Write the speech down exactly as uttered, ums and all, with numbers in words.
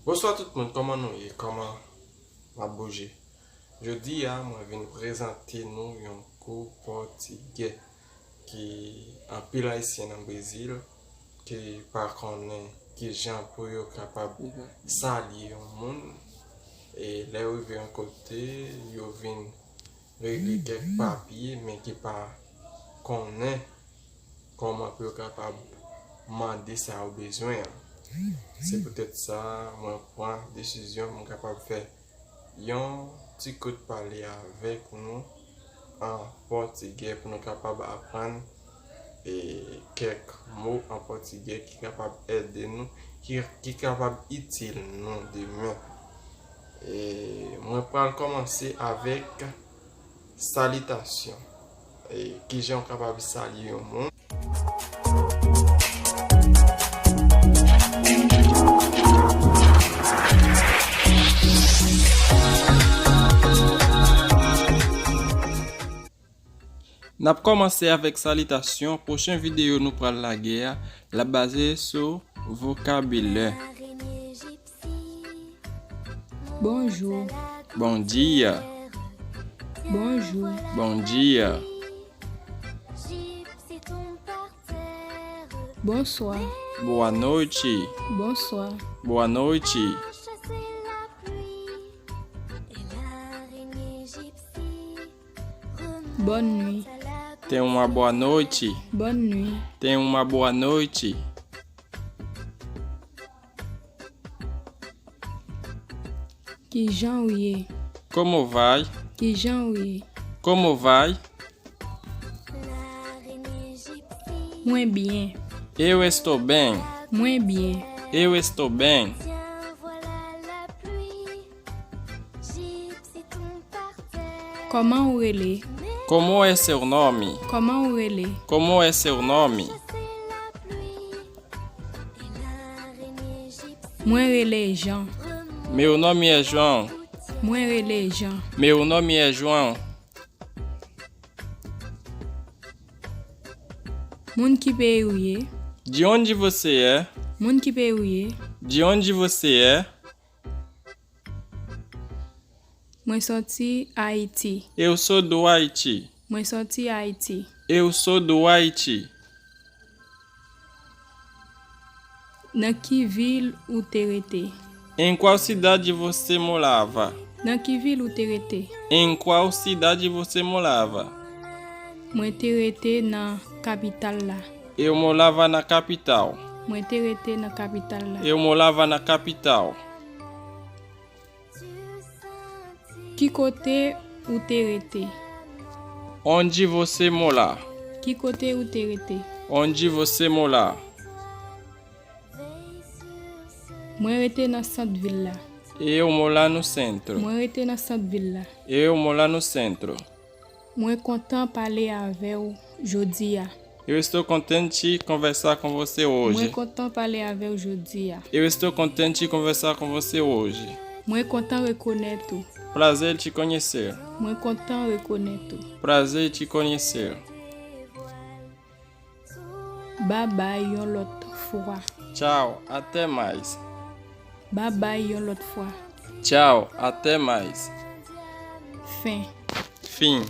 Bonswa tout moun, kòman nou ye? Kòman n ap bouje? Jodi a, mwen vin prezante nou yon kou pòtigè ki anpil Ayisyen nan Brezil ki pa konnen kijan pou yo kapab salye yon moun. E lè yo rive yon kote, yo vin regle kèk papye, men ki pa konnen kòman pou yo kapab mande sa yo bezwen an. Se poutèt sa, mwen pran desizyon pou m kapab fè yon ti kout pale avèk nou an pòtigè pou nou kapab aprann e kèk mo an pòtigè ki kapab ede nou, ki, ki kapab itil nou demen. E mwen pral kòmanse avèk salitasyon. E kijan w kapab salye yon moun? N ap kòmanse avèk salitasyon. Pwochen videyo nou pral lage a, l ap baze sou vokabilè. Bonjou. Bondia. Bonjou. Bondia. Bonswa. Boa noite. Bonswa. Boa noite. Bòn nwi. Tenha uma boa noite. Bòn nwi. Tenha uma boa noite. Kijan w ye? Como vai? Kijan w ye? Como vai? Mwen byen. Eu estou bem. Mwen byen. Eu estou bem. Kòman ou rele? Como é seu nome? Kòman ou rele? Como é seu nome? Mwen rele Jean. Meu nome é João. Mwen rele Jean. Meu nome é João. Moun ki peyi ou ye? De onde você é? Moun ki peyi ou ye? De onde você é? Mwen soti Ayiti. Eu sou do Haiti. Mwen soti Ayiti. Eu sou do Haiti. Nan ki vil ou te rete? Em qual cidade você morava? Nan ki vil ou te rete? Em qual cidade você morava? Mwen te rete nan kapital la. Eu morava na capital. Mwen te rete nan kapital la. Eu morava na capital. Ki kote ou te rete? Onde você mora? Ki kote ou te rete? Onde você mora? Mwen rete nan sant vil la. Eu moro no centro. Mwen rete nan sant vil la. Eu moro no centro. Mwen kontan pale avè w jodi a. Eu estou contente de conversar com você hoje. Mwen kontan pale avè w jodi a. Eu estou contente de conversar com você hoje. Mwen kontan rekonèt ou. Prazer te conhecer. Mwen kontan rekonèt ou. Prazer te conhecer. Babay yon lòt fwa. Tchau, até mais. Babay yon lòt fwa. Tchau, até mais. Fen. Fim.